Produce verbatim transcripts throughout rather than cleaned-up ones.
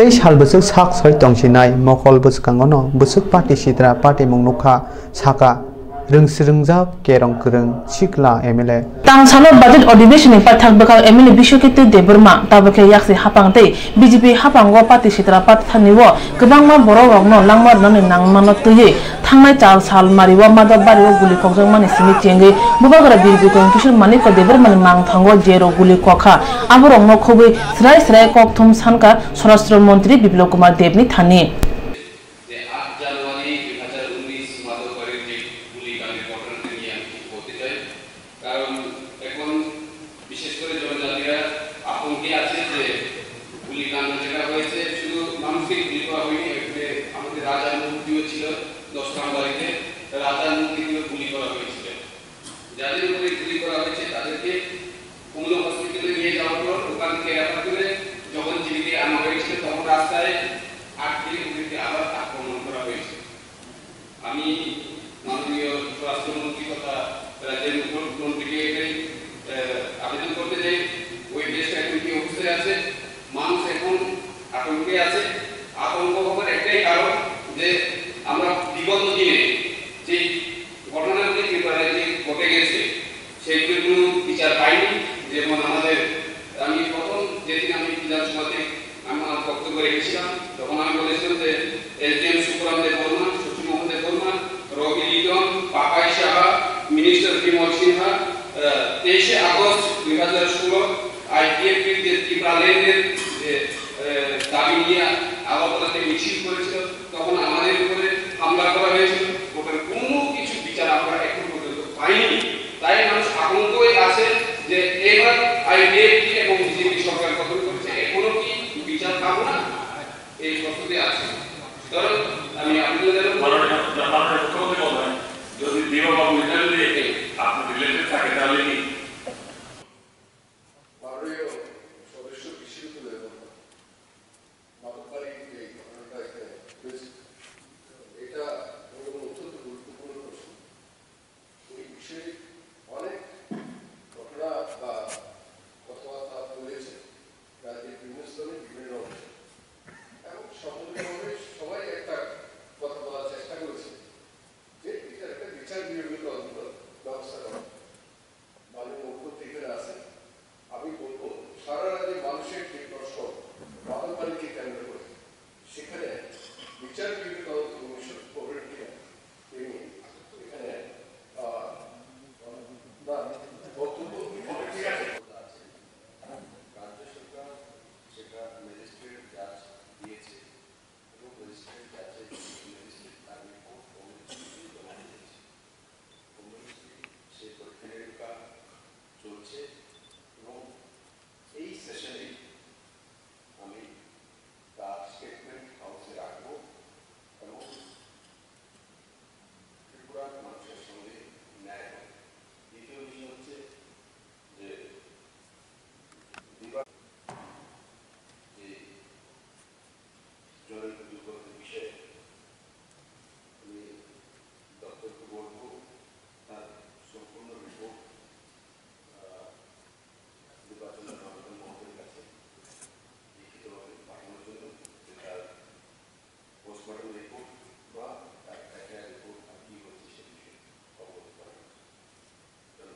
Tei sal bwswk sak soi tongsinai mokol bwskango no bwswk party sitra party mung nukha saka rwngsrwngjak Kerong Kwrwng Sikla M L A. Tang salo budget adhibeshon ni paithak bwkhak M L A Biswakirti Debbarma tabukhe yaksi hapang tei B J P hapango party sitra party thani o kwbangma borok rokno langma rwnani nangmano twiwi thangnai chal sal mario Madhab bario guli kokjakmani simi chengwi Bubagra Bir Bikram Kishore Manikya Debbarmani mangthango jerok guli kokha aborokno khobwi srai srai kokthum sanka Swarashtra Montri Biplab Kumar Debni thani. যে আট জানুয়ারি দুই হাজার উনিশ মাদক বাড়ির যে গুলিকাণ্ডের ঘটনাটি নিয়ে আমি কিছু বলতে চাই। কারণ এখন বিশেষ করে জনজাতিরা আতঙ্কে আছে যে গুলিকাণ্ড যেটা হয়েছে, শুধু মানুষকে গুলি করা হয়নি, এখানে আমাদের রাজার মূর্তিও ছিল দশ নম্বরিতে, রাজার মূর্তিটিও গুলি করা হয়েছিল। যাদের উপরে গুলি করা হয়েছে, তাদেরকে কুমুল হসপিটালে নিয়ে যাওয়ার পর ওখান থেকে রেফার করে যখন জিবিতে আনা হয়েছিল, তখন রাস্তায় আটকে ওদেরকে আবার আক্রমণ করা হয়েছে। আমি মাননীয় স্বরাষ্ট্রমন্ত্রী তথা রাজ্যের মুখ্যমন্ত্রীকে এটাই, আহ, আবেদন করতে চাই, ওই দেশটা এখন কি অবস্থায় আছে, মানুষ এখন আতঙ্কে আছে। আতঙ্ক হওয়ার একটাই কারণ যে আমরা বিগত দিনে যে ঘটনাগুলি ত্রিপুরা রাজ্যে ঘটে গেছে, সেগুলির কোনো বিচার পাইনি। যেমন আমাদের, আমি প্রথম যেদিন আমি বিধানসভাতে আমার বক্তব্য রেখেছিলাম, তখন আমি বলেছিলাম যে এসডিএম সুকুরাম দেব বর্মা, শশীমোহন দেব বর্মা, রবি লিটন, পাপাই সাহা, মিনিস্টার বিমল সিনহা, আহ, তেইশে আগস্ট দুই হাজার ষোলো আইপিএফটির যে ত্রিপুরা ল্যান্ডের যে, আহ, দাবি নিয়ে আগরতলাতে মিছিল করেছিল, তখন আমাদের উপরে হামলা করা হয়েছিল। ওটার কোনো কিছু বিচার আমরা এখন পর্যন্ত পাইনি। তাই মানুষ আতঙ্কে আছে যে এবার আইপিএফটি এবং বিজেপি সরকার গঠন করেছে, এখনো কি বিচার পাবো না, এই প্রস্তুতি আছে। সুতরাং আমি আপনাদের মাননীয়, মাননীয় মুখ্যমন্ত্রী মহোদয়, যদি দিবাবাবু এটা যদি আপনার রিলেটেড থাকে, তাহলে কি? মাননীয় সদস্য বিশ্বজিৎ দেববর্মা, মাদকবাড়ির এই ঘটনাটা এখানে হয়েছে, এটা এবং অত্যন্ত গুরুত্বপূর্ণ প্রশ্ন। এই বিষয়ে অনেক ঘটনা বা কথাবার্তা বলেছে রাজ্যের বিভিন্ন স্তরে, বিভিন্ন অংশে। এবং সম্মিলিতভাবে সবাই একটা কথা বলার চেষ্টা করেছে যে এটা একটা বিচার বিভাগীয় তদন্ত ব্যবস্থা করা। মাননীয় মুখ্যমন্ত্রী এখানে আছেন, আমি বলবো সারা রাজ্যে মানুষের যে প্রশ্ন মাদকবাড়িকে কেন্দ্র করে, সেখানে বিচার বিভাগীয় তদন্ত কমিশন করবেন কিনা তিনি এখানে, আহ, তার বক্তব্য ঠিক আছে। রাজ্য সরকার সেটা ম্যাজিস্ট্রেট জাজ দিয়েছে এবং ম্যাজিস্ট্রেট জাজের, ম্যাজিস্ট্রেট তার রিপোর্ট কমিশনকে জমা দিয়েছে। কমিশন সেই পরীক্ষা নিরীক্ষা চলছে এবং এই সেশনে আমি তার স্টেটমেন্ট হাউসে রাখবো এবং ত্রিপুরার মানুষের সঙ্গে ন্যায় হবে। দ্বিতীয় বিষয় হচ্ছে যে বিভাগ যে জনৈক দুর্গত বিষয়ে আমি দপ্তরকে বলবো তার সম্পূর্ণ রিপোর্ট, আহ, নির্বাচন কমিশন মহোদয়ের কাছে লিখিতভাবে পাঠানোর জন্য, যে তার পোস্টমর্টম রিপোর্ট বা তার এফআইআর রিপোর্ট আর কি হচ্ছে সে বিষয়ে অবগত করানোর জন্য।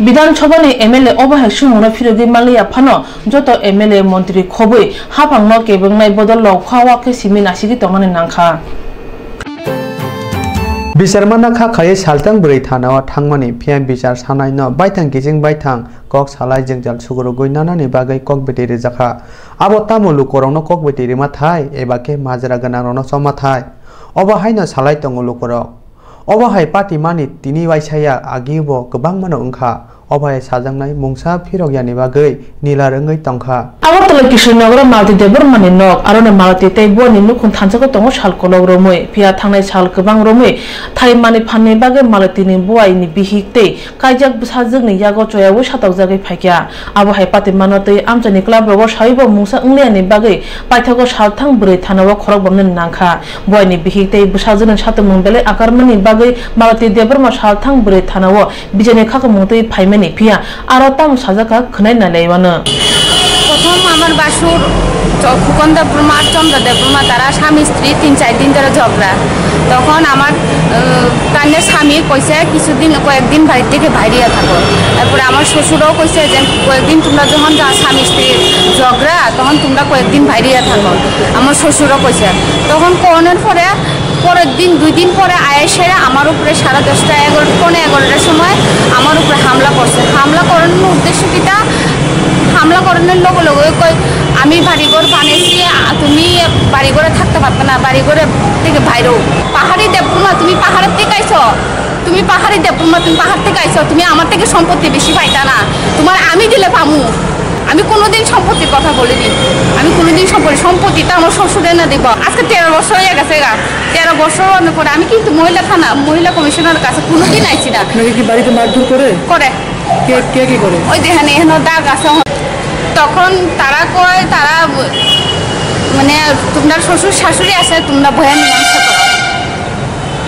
Bidhan Sabha ni M L A obo hai sumungno phirogwi manliya phano joto M L A montri khobwi haphangno kebeknai bodol rok khua wak khe simi nasigwi tongmani nangkha. Bichar manna kha khaiwi saltang bwrwi thana o thangmani, phiya bichar sanai no baithang kiching baithang kok salai jwngjal sugurugwi nanani bagwi kok betwi rijak kha. Abo tamo lukurokno kok betwi rima thai eba khe majra gwnangrokno choma thai? Obo haino salai tongo lukurok. Obo hai patimani tini waisa ya, agibo kwbangmano wngkha. Obo hai sajaknai mungsa phirokyani bagwi nilar wngwi tongkha. Agartala Kishorinogoro Malati Debbarmani nok, aroni Malati tei buani nukhung thansa khe tongo sal kolok romwi. Phiya thangnai sal kwbang romwi thaimani phanni bagwi Malatini buaini bihik tei kaijak bwsajwkni yago choyaui satokjagwi phaikha. Abo hai patimano tei amchaini club rogo sawibo mungsa wngliyani bagwi paithago salthang bwrwi thanao khorok bomnani nangkha. Buaini bihik tei bwsajwkni satimung belai akarmani bagwi Malati Debbarma salthang bwrwi thanao bijani khakumung twi phaimani, phiya aro tamo sajakha khwnai nailaiyano. প্রথম আমার বাসুর চ-, ফুকন দেববর্মা আর চন্দ্র দেববর্মা, তারা স্বামী স্ত্রী তিন চার দিন ধরে ঝগড়া। তখন আমার, আহ, তাইনের স্বামী কইছে, "কিছুদিন, কয়েকদিন বাড়ির থেকে বাইরে থাকো।" তারপরে আমার শ্বশুরও কইছে যে, "কয়েকদিন তোমরা যখন যা-, স্বামী স্ত্রী ঝগড়া, তখন তোমরা কয়েকদিন বাইরে থাকো।" আমার শ্বশুরও কইছে। তখন কোনের পরে পরের দিন, দুই দিন পরে আয়েসে আমার উপরে সাড়ে দশটা, এগারো, পৌনে এগারোটার সময় আমার উপরে হামলা করছে। হামলা করানোর উদ্দেশ্য কিতা? হামলা করানোর লগে লগে কই, "আমি বাড়িঘর বানাইছি, আ, তুমি বাড়িঘরে থাকতে পারবে না, বাড়িঘরে থেকে বাইরেও।" পাহাড়ি দেবকুমা, তুমি পাহাড়ের থেকে আইছো, তুমি পাহাড়ি দেবকুমা, তুমি পাহাড় থেকে আইছো, তুমি আমার থেকে সম্পত্তি বেশি পাইতা না, তোমার আমি দিলে পামু। আমি কোনোদিন সম্পত্তির কথা বলিনি, আমি কোনোদিন সম্পত্তি, সম্পত্তিটা আমার শ্বশুরে না দিব। আজকে তেরো বছর হয়ে গেছে গা, তেরো বছর হওয়ার পরে আমি কিন্তু মহিলা থানা, মহিলা কমিশনার কাছে কোনোদিন আইছি না। আপনাকে কি বাড়িতে মারধর করে? করে। কে, কে কি করে? ওই দেখেন, এখানে দাগ আছে। তখন তারা কয়, তারা ব-, মানে, "তোমরা শ্বশুর শাশুড়ি আছে, তোমরা ভয়ে মীমাংসা করো,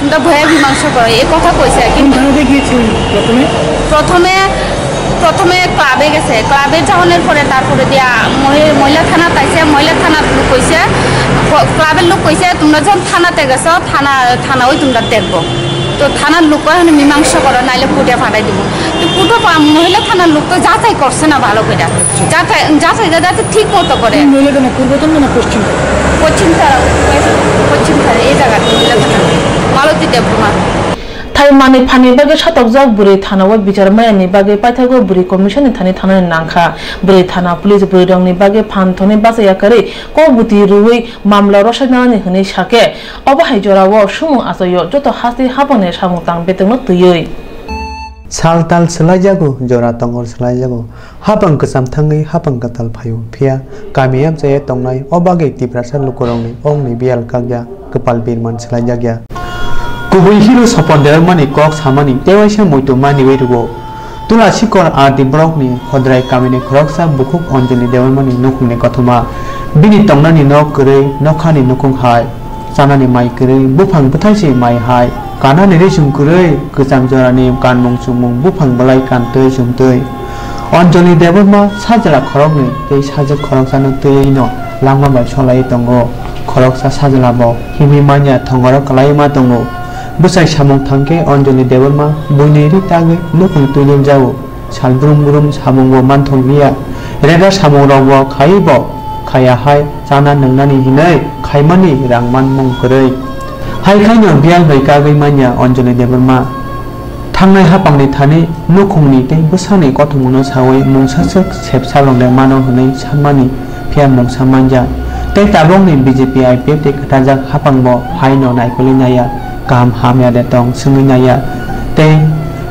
তোমরা ভয়ে মীমাংসা করো," এই কথা কইছে। কোন কিন্তু থানাতে গিয়েছিলেন প্রথমে? প্রথমে, প্রথমে ক্লাবে গেছে, ক্লাবে যাওয়ানোর পরে তারপরে দিয়া মহি-, মহিলা থানা তাইছে, মহিলা থানার লোক কইছে, ক-, ক্লাবের লোক কইছে, "তোমরা যখন থানাতে গেছো, থানা, থানা ওই তোমরা দেখবো।" তো থানার লোক এখন মীমাংসা করো, নাইলে কোর্টে পাঠাই দিব। তো কোর্টে পা-, মহিলা থানার লোক তো যাচাই করছে না ভালো করে। যাচাই, যাচাই যাতে ঠিক মতো করে। কোন মহিলা থানা? পূর্বতন না পশ্চিম? পশ্চিম তারা, পশ্চিম তারা, এই জায়গাতে মহিলা থানা। মালতী Debkumar. Thaimani phani bagwi satokjak bwrwi thanao bichar mayani bagwi paithago bwrwi commission ni thani thanani nangkha. Bwrwi thana police bwrwirokni bagwi phan thani bachaya kwrwi kok bwtwi rwui mamla rwsaknani hwnwi sakhe, obo hai jorao sumung achaio joto hasti hapangni samung tang betokno twiwi. Sal tal swlaijago, jora tongor swlaijago. Hapang kwcham thangwi hapang kwtal phaio. Phiya kami amchaya tongnai, o bagwi Tiprasa lukurokni ongni biyal kakya, kwpal birman swlaijakya. Kubui hero Sopon Debbarmani kok samani tewaisa muitu maniwi rwo. Tula sikor R D blockni Hodrai kamini khoroksa bukhuk Anjali Debbarmani nukhungni kothoma. Bini tongnani nok kwrwi, nokhani nukhung hai. Chanani mai kwrwi, buphang bwthaisi mai hai, kanani risum kwrwi, kwcham jorani kanmung chumung, buphang bwlai kantwi chumtwi. Anjali Debbarma sajla khoroknwi tei sajwk khoroksano twiwi'-no langma bai solaiwi tongo. Khoroksa sajla bo himwi manya thongoro kwlaiwi ma tongo. Bwsai samung thangkhe Anjali Debbarma buini ri tagwi nukhung twiljao. Sal brum brum samung bo manthok liya. Rega samung rok bo khai bo khaya hai chana nwngnani hinwi khaimani rang manmung kwrwi. Hai khaino biyal bai kagwi manya Anjali Debbarma. Thangnai hapangni thani nukhungni tei bwsani kothomungno sawi mungsa swk sep salongle mano hinwi sanmani phiya mungsa manja. Tei tabukni B J P I P F tei kwthajak hapang bo haino naikolwi naiya, kaham hamya de tong swngwi naiya. Tei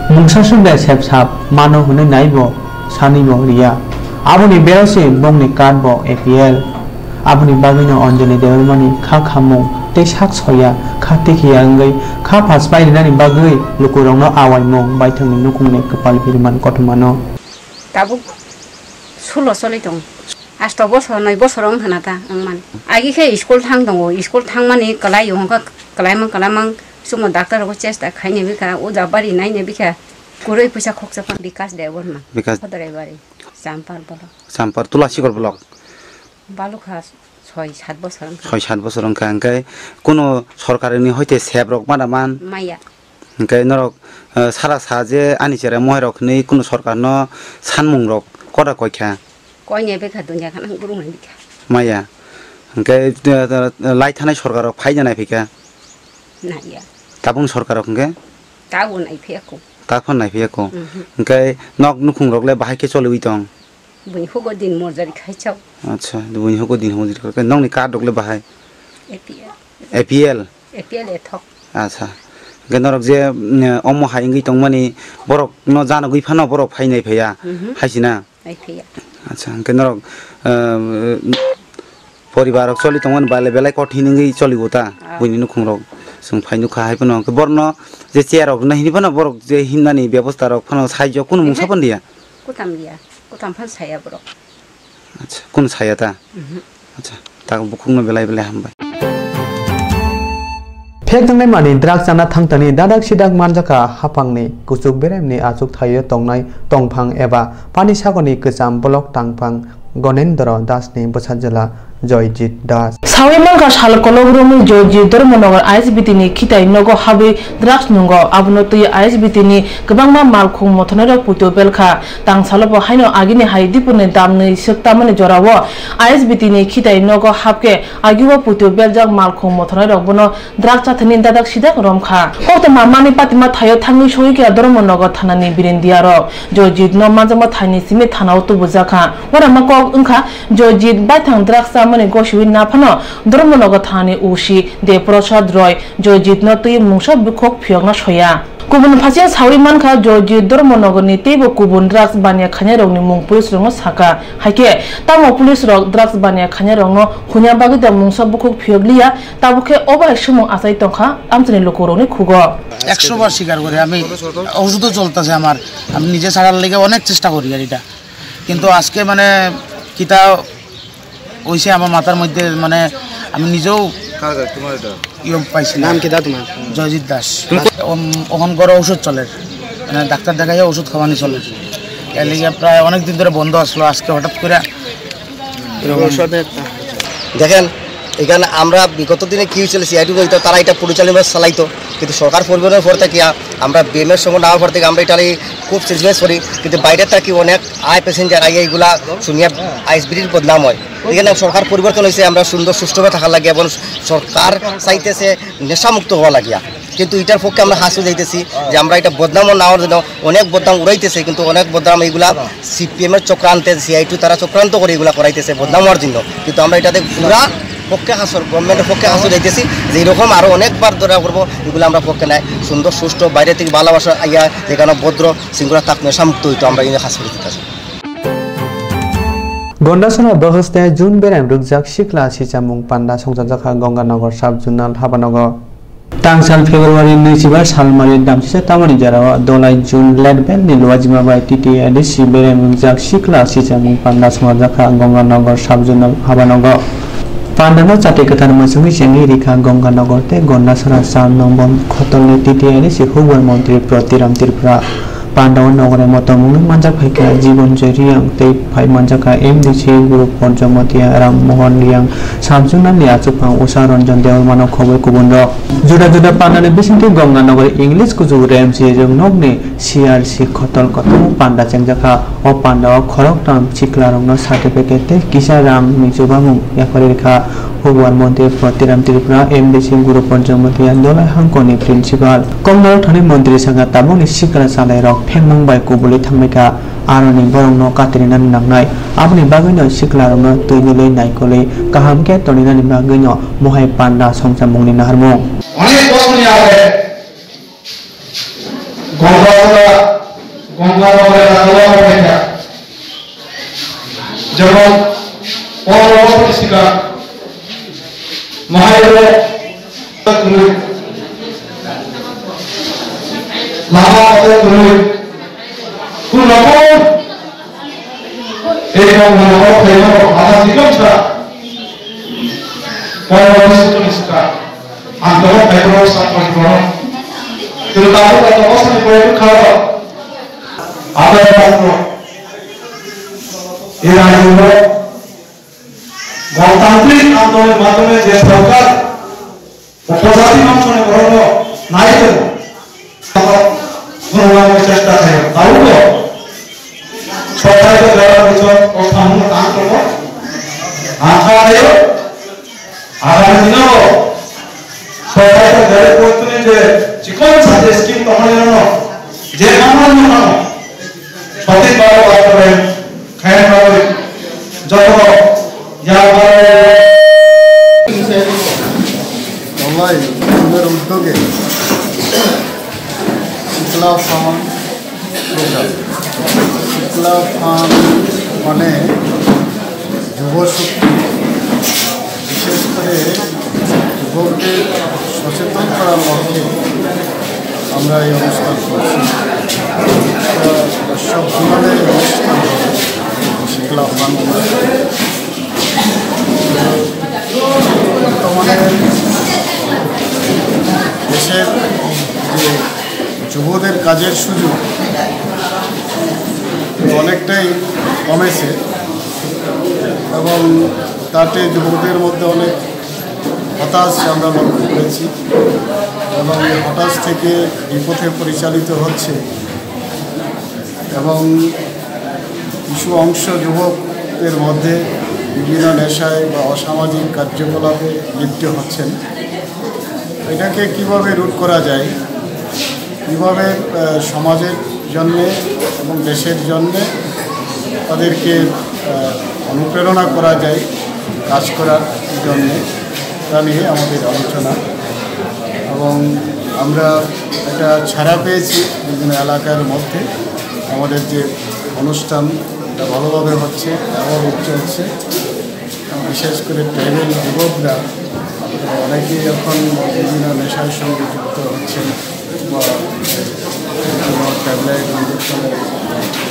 mungsa swk de sep sap mano hwnwi naibo sanwi bo riya. Aboni berose bongni card bo A P L. Aboni bagwino Anjali Debbarmani kha khamung tei sak soya, kha tikhiya wngwi kha phas pai rinani bagwi lukurokno awaimung baithangni nukhungni kwpal biriman kothomano. Tabuk sulo choli tongo. Asto bosor, noi bosor wng khna ta wngmani. Agi khe school thang tongo, school thangmani kwlai hwnkha, kwlaimang kwlaimang chwngno doctor rogo chesta khaina bikha, uja bari naina bikha, kwrwi puisa khoksa phan Bikas Debbarma. Bikas. Hodrai bari, Champar block. Champar Tulasikor block. Balukha soi sat bosor wngkha. Soi sat bosor wngkha, hwnkhe kuno sorkarni hoite sep rok mana man? Maya. Hwnkhe norok, eh, sara sa je ani cherai mohai rok hinwi kuno sorkarno sanmung rok kora koi kha? Koi ne bikha dunya khana gurung ne bikha. Maya. Hwnkhe, eh, eh, lai thanai sorkar rok phai ja nai phika? Naiya. Tabuk sorkar rok hwnkhe? Tabuk nai phiyako. Tabuk nai phiyako. Mhm. Hwnkhe nok nukhung rok le bahai khe choliwi tong? Buini hugo din mojari khai chao. Acha, buini hugo din mojari khai. Nokni card rok le bahai? A P L. A P L? A P L ethok. Acha. Hwnkhe norok je, mm, omo hai wngwi tongmani borok no janogwi phano borok phainai phaiya. Mhm. Hai sina? Hai phaiya. Acha, hwnkhe norok, eh, poribar rok choli tongmani belai belai kothin wngwi cholibo ta? Ah. Buini nukhung rok. Chwng phai nukha hai phano. Hwnkhe borokno je chair rok rwna hini phano borok je himnani bebosta rok phano saijo kunu mungsa Mhm. phano diya? Kutam diya. Kutam phan saya borok. Acha, kunu saya ta? Mhm. Acha, ta bukhukno belai belai hambai. Phek tangnai mani drug chana thangtani dadak sidak manjakha hapangni kuchuk beremni achuk thaio tongnai tongphang eba pani sagoni kwcham bolok tangphang Gonendra Das ni bwsajwla Joyjit Das. Sawi mankha sal kolok romwi Joyjit Dharmanagar I S B T ni khitai nogo habwi drugs nungo. Abono twi I S B T ni kwbangma malkhung mothornairok puito belkha. Tang salo bo haino agini hai dipuni damni swk tamani jorao I S B T ni khitai nogo habkhe agio puito beljak malkhung mothornairok bono drugs chathani dadak sidak romkha. Koktwma manwi patima thaio thangwi sogwi kha Dharmanagar thanani birindiarok. Joyjit no manjakma thaini simi thanao tubujakha. Uanama kok wngkha Joyjit baithang drugs chamani gosiwi naphano Dharmanagar thanani O C Dev Prasad Roy Joyjit no twi mungsa bukhuk phiyokna soya. Kubun phasia sawi mankha Joyjit Dharmanagar ni teibo kubun drugs baniya khainairokni mung police rokno saka. Haikhe tamo police rok drugs baniya khainairokno hunya bagwi da mungsa bukhuk phiyokliya, tabuk khe obo hai swmung achai tongkha amchaini lukurokni khugo. একশো বার স্বীকার করি আমি, ওষুধও চলতেছে আমার, আমি নিজে ছাড়ার লেগে অনেক চেষ্টা করি আর এটা, কিন্তু আজকে মানে কিতা হইছে আমার মাথার মধ্যে, মানে আমি নিজেও কার, কার, তোমার এটা? ইয়ে পাইছি না। নাম কিতা তোমার? জয়জিৎ দাস। তুমি কো- ওম, ওখান করে ওষুধ চলে, মানে ডাক্তার দেখাইয়া ওষুধ খাওয়ানি চলে। এর লেগে প্রায় অনেক দিন ধরে বন্ধ আসলো, আজকে হঠাৎ করে এরকম। দেখেন, এখানে আমরা বিগত দিনে কি হয়েছিল, সিআইডি বলতো, তারা এটা পরিচালনা চালাইতো, কিন্তু সরকার পরিবর্তনের পর থেকে আ-, আমরা বিএমএর সঙ্গে নেওয়ার পর থেকে আমরা এটা নিয়ে খুব সিরিয়াস করি, কিন্তু বাইরে থাকি অনেক আয় প্যাসেঞ্জার আইয়া এগুলা শুনিয়া আইএসবিটির বদনাম হয়। এখানে সরকার পরিবর্তন হয়েছে, আমরা সুন্দর সুষ্ঠুভাবে থাকার লাগে এবং সরকার চাইতেছে নেশামুক্ত হওয়া লাগিয়া, কিন্তু এটার পক্ষে আমরা হাসু যাইতেছি যে আমরা এটা বদনাম নেওয়ার জন্য অনেক বদনাম উড়াইতেছে, কিন্তু অনেক বদনাম এগুলা সিপিএম এর চক্রান্তে, সিআইটি তারা চক্রান্ত করে এগুলা করাইতেছে বদনাম হওয়ার জন্য। কিন্তু আমরা এটাতে পুরা পক্ষে হাসর, গভর্নমেন্টের পক্ষে হাসর যাইতেছি যে এরকম আরো অনেকবার ধরা করবো, এগুলো আমরা পক্ষে নাই। সুন্দর সুষ্ঠু বাইরে থেকে ভালোবাসা আইয়া যেখানে ভদ্র শৃঙ্খলা থাক, নেশামুক্ত হইতো, আমরা এই হাসর দিতেছি। Gondasora bwkhwste June berem rwkjak sikla sichamung panda songchajakha Gonganagar sub zonal habanogo. Tangsal February nwichiba salmari damchisa tamani jorao Dolai June Ledbel ni luajima bai T T A D C berem rwkjak sikla sichamung panda songchajakha Gonganagar sub zonal habanogo. Pandano chate kwthar mwswngwi chengwi rikha Gonganagar tei Gondasora char nombor khotolni T T A D C hukbar montri Protiram Tripura. Pandao nogore motom wngwi manjak phaikha Jibon Joy Reang tei phai manjakha M D C Guru Porjomotia, Ram Mohan Reang, Samsung Nani, Achukphang Usha Ranjan Debbarmano khobwi kubunrok. Juda juda pandani bisingtwi Gonganagar English kuchuk Ramsey Rwngnokni C R C khotol kotor panda chengjakha. O pandao khoroktham siklarokno certificate tei kisa rangni chubamung yapharwi rikha. Hukbar montri Protiram Tripura, M D C Guru Porjomotia, Dolai hangkoni principal. Koknaro thani montri saka tabukni sikla chalairok phengmung bai kubulwi thangbaikha, aroni borokno katirinani nangnai. Aboni bagwino siklarokno twi nilwi naikolwi kaham khe toninani bagwino mohai panda songchamungni naharmung. অনেক বছর আগে গঙ্গাচড়া, গঙ্গানগর এলাকাও অপেক্ষা। যেমন পনেরো বছর শিকার, মহাদেব তুমি, লামা তুমি, কোন রকম এই গঙ্গানগর প্রেম আধা জীবন ছাড়া পনেরো বছর শিকার। Ang tabuk kaitor sak kaitor. Pero tabuk kaitor sak kaitor khao. Abo tabuk. Ei rajyo goktantriko andolonni madhyome je sorkar upojati mansuni borokno nai tongo. Kono nangni chesta khaio. Tabukbo sorkari jora bichon o samung tang tongo. Ang kha khaio. Agami dino bo, sorkar ko gari koituni je chikon sa je scheme tongmani no, je hamani no, sothik bhabe bastobayon khaina bagwi joto ya Dolai, Dolai uddyoge Shikla Fund Shikla Fund মানে যুব শক্তি, বিশেষ করে যুবকদের সচেতন করার লক্ষ্যে আমরা এই অনুষ্ঠান করছি। এটা সব ধরনের অনুষ্ঠান হবে, Shikla Fund। বর্তমানে দেশের যে যুবদের কাজের সুযোগ অনেকটাই কমেছে। এবং তাতে যুবকদের মধ্যে অনেক হতাশ আমরা লক্ষ্য করেছি এবং এই হতাশ থেকে বিপথে পরিচালিত হচ্ছে এবং কিছু অংশ যুবকদের মধ্যে বিভিন্ন নেশায় বা অসামাজিক কার্যকলাপে লিপ্ত হচ্ছেন। এটাকে কিভাবে রোধ করা যায়, কিভাবে আহ, সমাজের জন্যে এবং দেশের জন্যে তাদেরকে আহ, অনুপ্রেরণা করা যায় কাজ করার জন্যে, তা নিয়ে আমাদের আলোচনা। এবং আমরা একটা ছাড়া পেয়েছি বিভিন্ন এলাকার মধ্যে। আমাদের যে অনুষ্ঠান, এটা ভালোভাবে হচ্ছে, ভালোভাবে চলছে। বিশেষ করে ট্রাইবাল যুবকরা অনেকেই এখন বিভিন্ন নেশার সঙ্গে যুক্ত হচ্ছেন বা বিভিন্ন ট্যাবলেট ইঞ্জেকশনের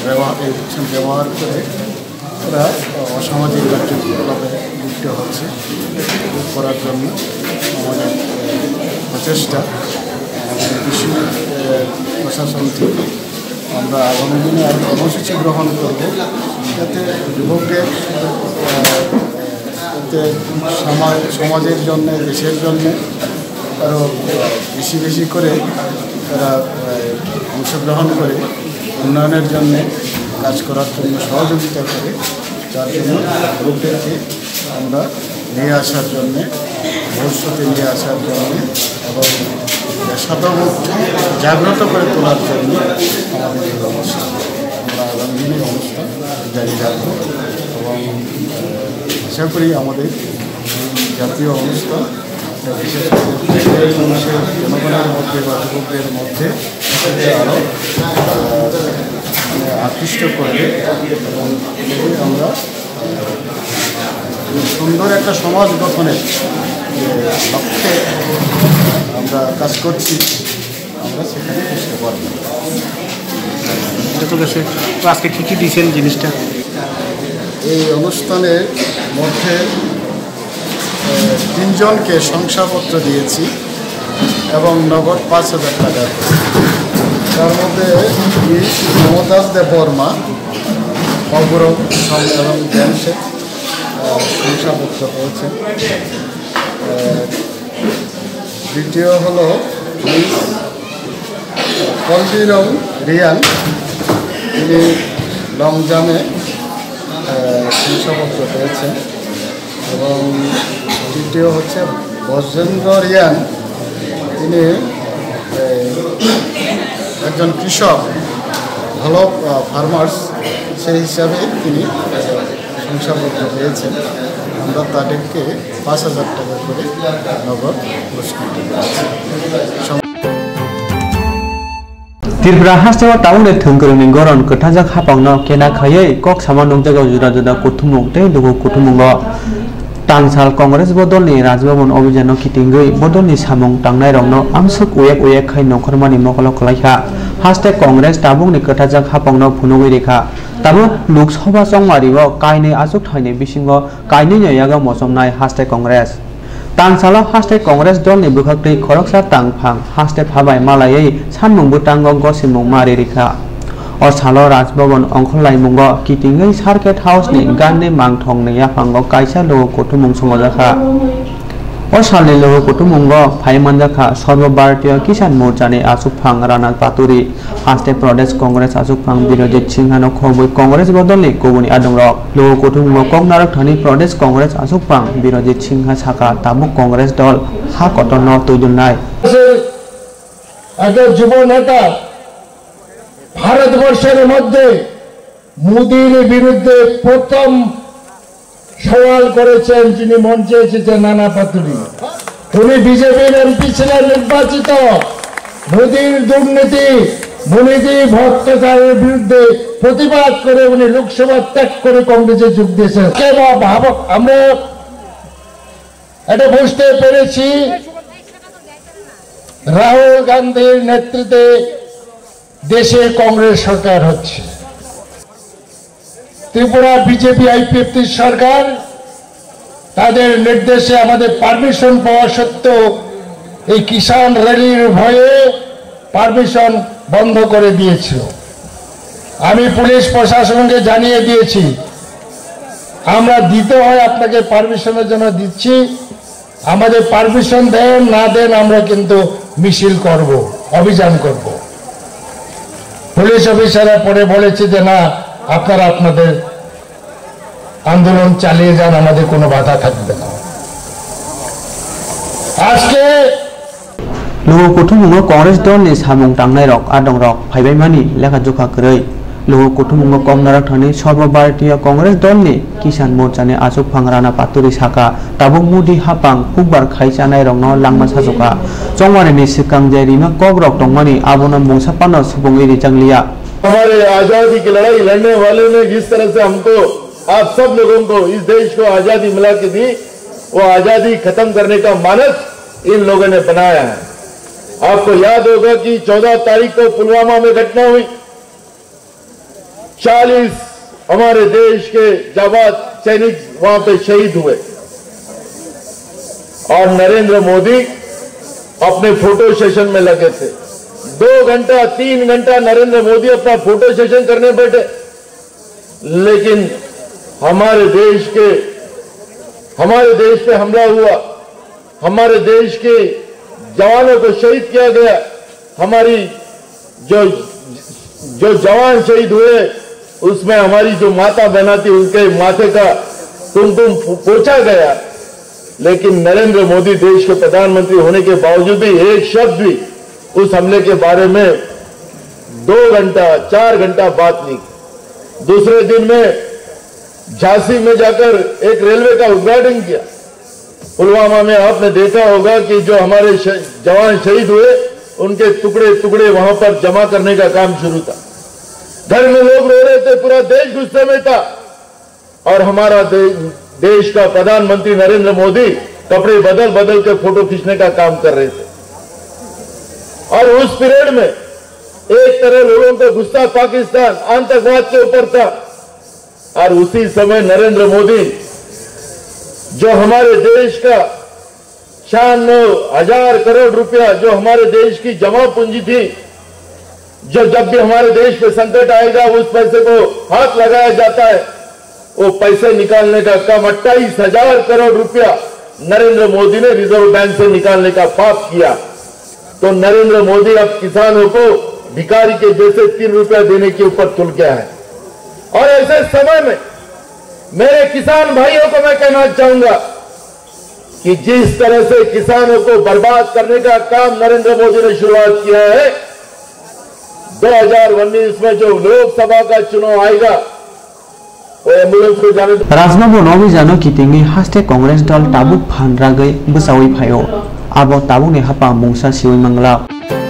ব্যবহার, ইঞ্জেকশন ব্যবহার করে তারা অসামাজিক কার্যকলাপে লিপ্ত হচ্ছে। রোধ করার জন্য আমাদের প্রচেষ্টা, আমাদের কৃষি প্রশাসন থেকে আমরা আগামী দিনে আরও কর্মসূচি গ্রহণ করব, যাতে যুবকদের, আহ, যাতে সমাজ, সমাজের জন্য, দেশের জন্য আরও বেশি বেশি করে তারা, আহ, অংশগ্রহণ করে উন্নয়নের জন্য কাজ করার জন্য সহযোগিতা করে, তার জন্য যুবকদেরকে আমরা নিয়ে আসার জন্যে, ভবিষ্যতে নিয়ে আসার জন্যে এবং দেশাত্মবোধ জাগ্রত করে তোলার জন্য আমাদের এই অনুষ্ঠান। আমরা আগামী দিনে অনুষ্ঠান জারি রাখবো এবং, আহ, আশা করি আমাদের জাতীয় অনুষ্ঠান, বিশেষ করে দেশের মানুষের, জনগণের মধ্যে বা যুবকদের মধ্যে আরও, আহ, মানে আকৃষ্ট করবে এবং আমরা সুন্দর একটা সমাজ গঠনের যে লক্ষ্যে আমরা কাজ করছি, আমরা সেখানে পৌঁছতে পারব। এটা তো গেছে। তো আজকে কি কি দিয়েছেন জিনিসটা? এই অনুষ্ঠানের মধ্যে, আহ, তিনজনকে শংসাপত্র দিয়েছি এবং নগদ পাঁচ হাজার টাকা। তার মধ্যে মমতাজ দেববর্মা, অগৌরব সাউ এবং জ্ঞানশেঠ, আহ, শংসাপত্র পেয়েছেন। আহ, দ্বিতীয় হলো মিস কলবিরং রিয়ান, তিনি লং জাম্পে, আহ, শংসাপত্র পেয়েছেন। এবং তৃতীয় হচ্ছে ব্রজেন্দ্র রিয়ান, তিনি, আহ, একজন কৃষক, ভালো, আহ, ফার্মার্স, সেই হিসাবে তিনি, আহ, শংসাপত্র পেয়েছেন। আমরা তাদেরকে পাঁচ হাজার টাকা করে নগদ পুরস্কৃত করেছি। Tripura hasteo tabukni thwngkwrwngni goron kwthajak hapangno kena khaiwi kok sama nukjago juda juda kuthumung tei luku kuthumungo. Tangsal Congress bodolni Rajbhaban obhijano kitingwi bodolni samung tangnairokno amswk uyek uyek khai nongkhormani mokolo kwlaikha. Haste Congress tabukni kwthajak hapangno phunugwi rikha. Tabuk Lok Sabha chongmario kainwi achukthayni bisingo kainwino yago mochomnai haste Congress. Tangsalo haste Congress dolni bwkhaktwi khoroksa tangphang haste phabai malaiwi sanmung bwtango gosimung ma ririkha. O salo Raj Bhaban ongkhorlaimungo kitingwi Circuit House ni Gandhi mangthongni yaphango kaisa luku kuthumung swngojakha. O salni luku kuthumung o phai manjakha Sarva Bharatiya Kisan Morcha ni achukphang Rana Paturi, haste Pradesh Congress achukphang Birojit Singha no khobwi Congress bodolni kubuni adongrok. Luku kuthumung o kok narwk thani Pradesh Congress achukphang Birojit Singha sakha tabuk Congress dol ha kotor no twidulnai. একজন যুব নেতা ভারতবর্ষের মধ্যে মোদির বিরুদ্ধে প্রথম সওয়াল করেছেন, যিনি মঞ্চে এসেছেন, নানা পাতুরি। উনি বিজেপির এমপি ছিলেন নির্বাচিত। মোদির দুর্নীতি, মোদির ভ্রষ্টাচারের বিরুদ্ধে প্রতিবাদ করে উনি লোকসভা ত্যাগ করে কংগ্রেসে যোগ দিয়েছেন। কে বা ভাবক, আমরা এটা বুঝতে পেরেছি, রাহুল গান্ধীর নেতৃত্বে দেশে কংগ্রেস সরকার হচ্ছে। ত্রিপুরা বিজেপি আইপিএফটি সরকার তাদের নির্দেশে আমাদের পারমিশন পাওয়া সত্ত্বেও এই কিষাণ র্যালির ভয়ে পারমিশন বন্ধ করে দিয়েছিল। আমি পুলিশ প্রশাসনকে জানিয়ে দিয়েছি, আমরা দিতে হয় আপনাকে পারমিশনের জন্য দিচ্ছি। আমাদের পারমিশন দেন না দেন, আমরা কিন্তু মিছিল করব, অভিযান করব। পুলিশ অফিসাররা পরে বলেছে যে, "না, আপনারা আপনাদের আন্দোলন চালিয়ে যান, আমাদের কোনো বাধা থাকবে না।" আজকে Lugu kuthumungo Congress dolni samung tangnairok adongrok phaibaimani lekha jukha kwrwi. Lugu kuthumungo kok narwk thani Sarbo Bharatiya Congress dolni Kisan Morchani achukphang Rana Paturi saka, tabuk Modi hapang hukbar khai chanairokno langma sachukha. Chongmarini swkang je rima kokrok tongmani abono mungsa phano supungwi rijak liya. हमारे आजादी की लड़ाई लड़ने वाले ने जिस तरह से हमको, आप सब लोगों को, इस देश को आजादी मिला के दी, वो आजादी खत्म करने का मानस इन लोगों ने बनाया है। आपको याद होगा कि चौदह तारीख को पुलवामा में घटना हुई, चालीस हमारे देश के जाबाज सैनिक वहां पे शहीद हुए और नरेंद्र मोदी अपने फोटो सेशन में लगे थे। दो घंटा, तीन घंटा नरेंद्र मोदी अपना फोटो सेशन करने बैठे, लेकिन हमारे देश के, हमारे देश पे हमला हुआ, हमारे देश के जवानों को शहीद किया गया। हमारी जो, जो जवान शहीद हुए, उसमें हमारी जो माता बहना थी, उनके माथे का कुमकुम पो-, पोंछा गया। लेकिन नरेंद्र मोदी देश के प्रधानमंत्री होने के बावजूद भी एक शब्द भी उस हमले के बारे में दो घंटा, चार घंटा बात नहीं की। दूसरे दिन में झांसी में जाकर एक रेलवे का उद्घाटन किया। पुलवामा में आपने देखा होगा कि जो हमारे श-, जवान शहीद हुए, उनके टुकड़े टुकड़े वहां पर जमा करने का काम शुरू था। घर में लोग रो रहे थे, पूरा देश गुस्से में था। और हमारा दे-, देश का प्रधानमंत्री नरेंद्र मोदी कपड़े बदल बदल के फोटो खींचने का काम कर रहे थे। और उस पीरियड में एक तरह लोगों का गुस्सा पाकिस्तान आतंकवाद के ऊपर था, और उसी समय नरेंद्र मोदी, जो हमारे देश का छियानवे हजार करोड़ रुपया, जो हमारे देश की जमा पूंजी थी, जो जब भी हमारे देश पे संकट आएगा, उस पैसे को हाथ लगाया जाता है, वो पैसे निकालने का काम, अट्ठाईस हजार करोड़ रुपया नरेंद्र मोदी ने रिजर्व बैंक से निकालने का पाप किया। तो नरेंद्र मोदी अब किसानों को भिखारी के जैसे तीन रुपया देने के ऊपर तुल गया है। और ऐसे समय में मेरे किसान भाइयों को मैं कहना चाहूंगा कि जिस तरह से किसानों को बर्बाद करने का काम नरेंद्र मोदी ने शुरुआत किया है, दो हज़ार उन्नीस में जो लोकसभा का चुनाव आएगा, वो एम्बुलेंस को जाने Rajma bo nobi jano kitingwi haste Congress dol tabuk phan ragwi bwchawi phaio. Abo tabukni hapang mungsa siwi manglak.